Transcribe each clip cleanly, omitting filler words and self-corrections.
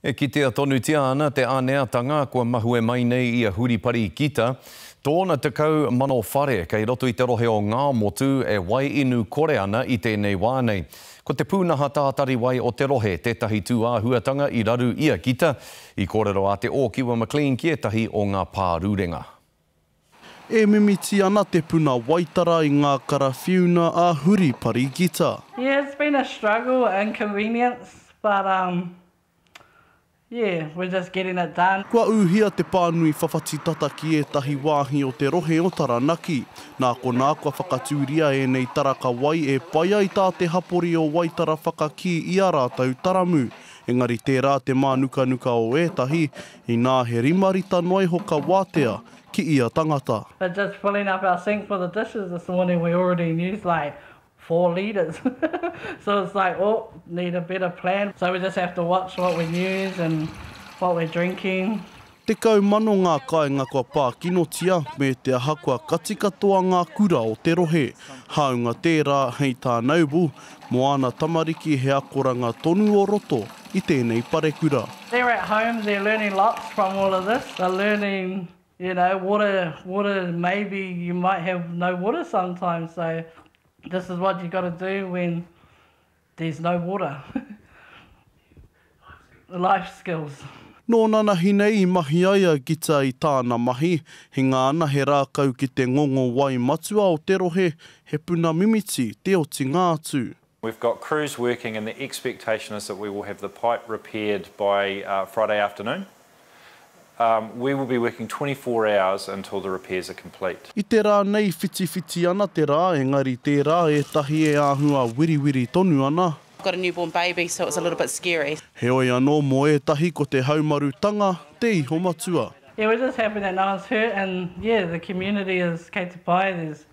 E kitea tonutia ana te aneatanga kua mahue mai nei i a Huripari Gita, tōna 10,000 whare kei roto i te rohe o Ngāmotu e wai inu kore ana i tēnei wā nei. Ko te pūnaha tātari wai o te rohe tētahi tūāhuatanga i raru i a Gita, i kōrero a Te Ōkiwa McLean ki ētahi o ngā pārurenga. E mimiti ana te puna waitara i ngā karawhiuna a Huripari Gita. Yeah, it's been a struggle, inconvenience, but um yeah, we're just getting it done. Kua ūhia te pānui whawhati tata ki ētahi wāhi o te rohe o Taranaki. Nā konā kua whakatūria ēnei taraka wai e pai ai tā te hapori o Waitara whakakī i ā rātou taramu. Engari tērā te mānukanuka o ētahi, inā he rimarita noa iho ka wātea ki ia tangata. But just filling up our sink for the dishes this morning we already used like 4 litres so it's like oh need a better plan so we just have to watch what we use and what we're drinking. 10,000 ngā kāinga kua pā kinotia, me te aha kua kati katoa ngā kura o te rohe. Hāunga tērā, hei tā Noble, mō āna tamariki he akoranga tonu o roto i tēnei parekura. They're at home, they're learning lots from all of this, they're learning you know water water maybe you might have no water sometimes so this is what you got to do when there's no water. Life skills. Nō nanahi nei i mahi ai a Gita i tāna mahi, hinga ana he rākau ki te ngongo wai matua o te rohe, he puna mimiti te otinga atu. We've got crews working and the expectation is that we will have the pipe repaired by Friday afternoon. We will be working 24 hours until the repairs are complete. I te rā nei whitiwhiti ana te rā, engari tērā ētahi e āhua wiriwiri tonu ana. I've got a newborn baby so it was a little bit scary. Heoi anō mō ētahi ko te haumarutanga te iho matua. Yeah, we're just happy that no one's hurt and yeah, the community is kei te pai, there's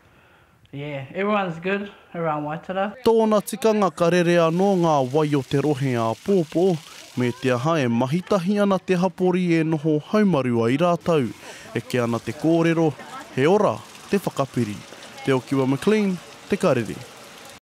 Yeah, everyone's good around Waitara. Tōna tikanga ka rere anō ngā wai o te rohe āpōpō, me te aha e mahi tahi ana te hapori e noho haumaru ai rātou. Eke ana te kōrero, he ora te whakapiri. Te Okiwa McLean, Te Karere.